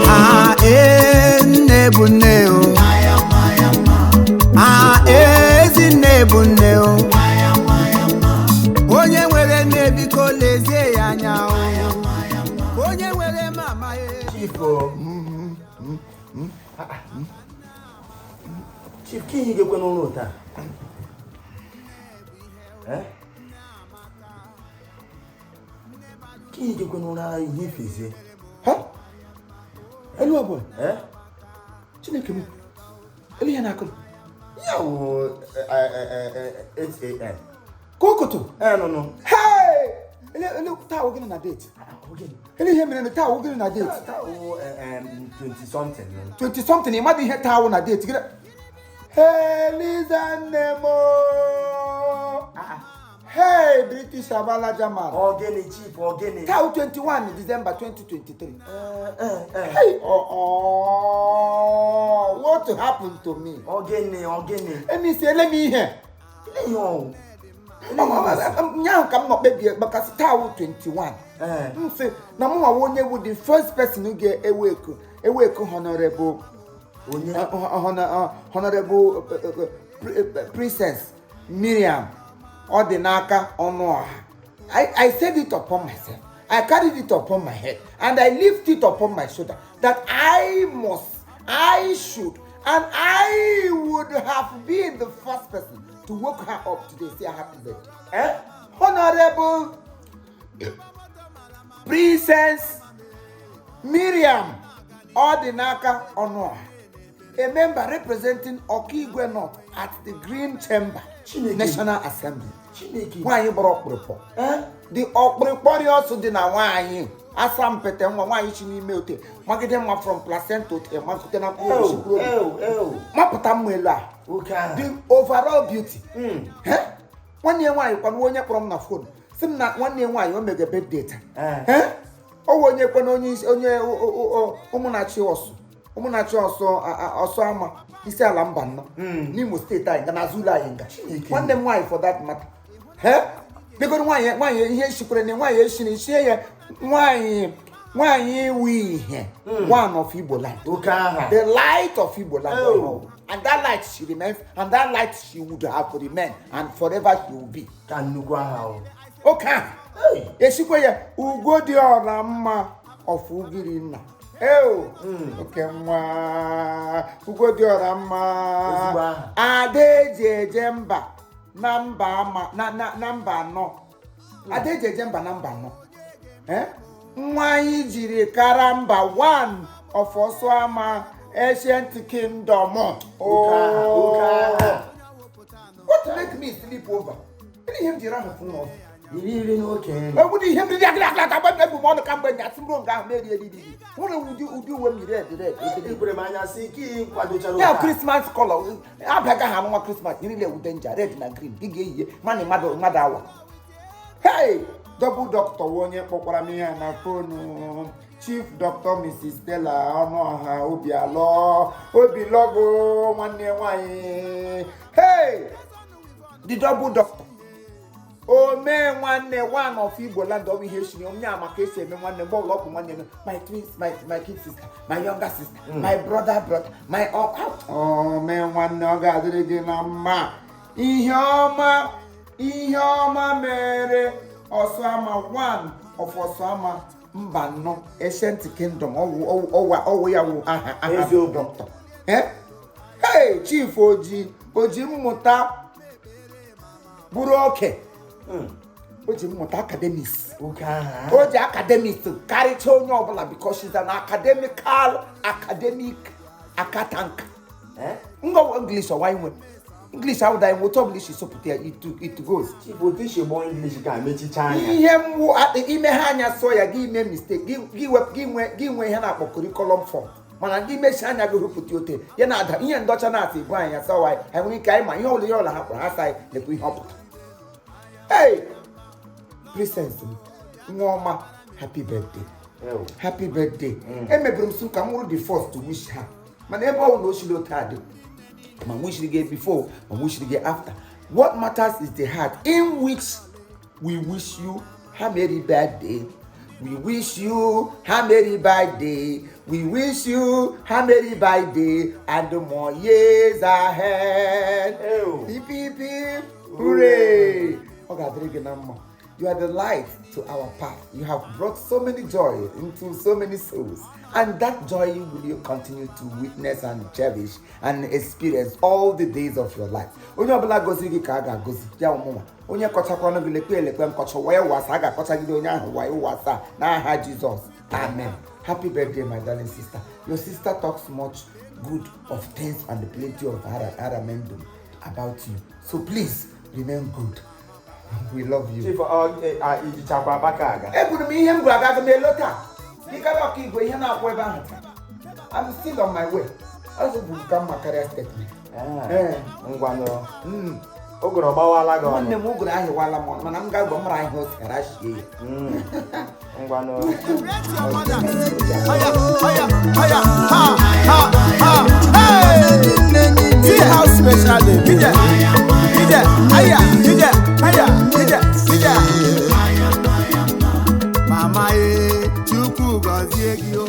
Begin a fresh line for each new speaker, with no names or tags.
Ha ee, nne bụ nne o. Ha ezi nne bụ nne o. Onye nwere nne, biko lezie ya anya o. Onye nwere mama e.
Chief o. Chief, ka ihe ga-ekwe n'ụlọ taa? Eh? Ka ihe ga-ekwe n'ụlọ ihe ifezie?
Ha? Elu ọbụla.
Eh?
Chineke m. Elu ihe na-akụ m.
Ya wụ 8 a.m.
Ka okoto.
Eh, no, no.
Hey! Ele ele taa wụ gịnị na date? Ele ihe mere na taa wụ gịnị na date?
Taa wụ 20 something. No?
20 something, ị madụ ihe taa wụ na date gịnị? Hey, Eliza nne m o. Hey, British agbala German.
Ọ gịnị, Chief, ọ gịnị?
Taa wụ 21 December 2023.
Eh, eh, eh.
Hey, oh, what happened to me?
Ọ gịnị, ọ gịnị?
Emisi ele m ihe.
Ele ihe ọwụ?
Nyaahụ ka m nọ kpebie maka sị taa wụ 21. M sị na mụ nwawa onye wụ the first person ga-eweku eweku honorable
Onye?
Honorable Princess Miriam ọ dị n'aka ọnụ ọha. I said it upon myself. I carried it upon my head and I lift it upon my shoulder that I must, I should, and I would have been the first person to wake her up today, say happy birthday.
Eh?
Honorable Princess Miriam Odinaka Onuoha, a member representing Okigwe North at the Green Chamber,
Chineke.
National Assembly.
Chineke.
Nwaanyị gbara ọkpụrụkpọ.
Eh?
The ọkpụrụkpọrị ọsụ dị na nwaanyị asampete nwa nwaanyị chi n'ime ote magide mma from placenta ote magide na mkpụrụ obi mkpụrụ obi
Ew, ew.
mapụta mma elu a.
Oke ahụ.
The overall beauty. Eh? Nwanne ya nwaanyị kwanụ onye kpọrọ m na phone sị m na nwanne ya nwaanyị o mege birthday taa.
Eh.
Eh? Ọ wụ onye kwe na onye isi onye ụmụnachi ọsụ ụmụnachi ọsụ ọsụ ama isi ala mba nnọ n'Imo Steeti anyị nga n'azụ ụlọ anyị nga.
Chineke.
Nwanne m nwaanyị for that matter. Eh? Bigoro nwaanyị nwaanyị ihe esikwere na nwaanyị esiri sie ya nwaanyị nwaanyị iwu ihe one of Igbo land.
Oke aha.
The light of Igbo land.
Oh.
And that light she remains, and that light she would have remained, and forever she will be.
Ka nnukwu aha o.
Oke ahụ.
Hey.
Esikwa ya ugo dị ọra mma of ugiri nna. Eo, oke nwa, ugo dị ọra mma.
Ezigbo aha.
Ada eji eje mba na mba ama na mba anọ. Ada eji eje mba na mba anọ. Eh? Nwa anyị jiri kara mba one of Osuama Ancient Kingdom.
Oke aha, oke aha.
What make me sleep over? Ele ihe m jiri ahụ fún ọ.
Iri iri n'oke nri.
Egwu dị ihe m riri agịrị agịrị agba ebu m ọnụ ka mgbe nyasị m ruo nga ahụ na-eri eri eri. Nwere ụdị uwe m yiri red red ebe.
Ekwere m anya sị ka ị kwadochara
Ya
oke a.
Christmas color abịaga ha nwa Christmas yiri ewu danger red na green ị ga-eyiye mana mmadụ mmadụ awa. Hey! Double doctor wụ onye kpọkwara m ihe a na phone. Chief Doctor Mrs. Stella Ọnụọha Obialọ Obilọgụ nwanne nwanyị. Hey! The double doctor. Omee nwanne one of Igbo land ọbụ ihe esiri onye ama ka esi eme nwanne mgbe ọbụla ọ bụ nwanne m, my twins, my kid sister, my younger sister, my brother brother, my uncle. Omee nwanne, ọ ga-adịrị gị na mma. Ihe ọma ihe ọma mere Ọsụama one of Ọsụama mba nnọ Ancient Kingdom ọwụ ọwụ ọwụ ya wụ aha aha
Eziokwu.
doctor. Eh? Hey, Chief oji oji mmụta bụrụ oke o ji mmụta academics.
Oke aha.
O ji academics karịchaa onye ọbụla because she's an academical academic akatanka.
Eh?
Ngọ English ọwa inwe English awụda inwe otu ọbụla isi sopụta ya it goes.
Chief, otu isi gbọọ English ka mechicha anya.
Ihe mgbu ime ha anya sụọ ya gị ime mistake gị wepụ gị nwee ihe na-akpọ curriculum form mana gị mechie anya gị rụpụta ote ya na-ada ihe ndọcha na-ata ibu anyị ya sawa anyị anyị nwere ike anyị ma ihe ọbụla ha kpọrọ ha sa anyị lekwa ihe ọ pụtara. Hey, Princess m nwa ọma, happy birthday.
Ew.
Happy birthday. Emebere m sị ka m wụrụ the first to wish her mana ebe ọ bụ na o siri otu a dị ma m wishiri gị before ma m wishiri gị after, what matters is the heart in which we wish you. Happy birthday. We wish you a merry birthday. We wish you a merry birthday and more years ahead.
Ew.
Hip, hip, hip. Hooray! Ọ ga-adịrị gị na mma. You are the light to our path. You have brought so many joy into so many souls. And that joy will you continue to witness and cherish and experience all the days of your life. Onye ọbụla gọziri gị ka a ga-agọzi ya ọmụnwa. Onye kọchakwanụ gị lekwe elekwe nkọcha wee wasa a ga-akọchagide onye ahụ wee wasa n'aha Jizọs. Amen. Happy birthday, my darling sister. Your sister talks much good of things and plenty of aramendum about you. So please remain good. We love you.
Chief, ijichakwa abaka aga.
Eburu m ihe m bụ aga aga m elo taa. Ịgara ọka igwe ihe na-akwụ ebe ahụ taa. I'm still on my way. Ọzọ bụ ka mma karịa statement. Ee.
Ngwanụ. Ụgụrụ gbawala gị
Nwanne
ọnụ.
m ụgụrụ ahịwala m ọnụ mana m ga-agwa mara ahịa ose rashie ya.
Ngwanụ.
Aya, aya, aya, ha, ha, ha, hey! Tea house special day. Ije, ije, aya, ije, aya, ije, ije. Mama e, Chukwu gọzie gị o.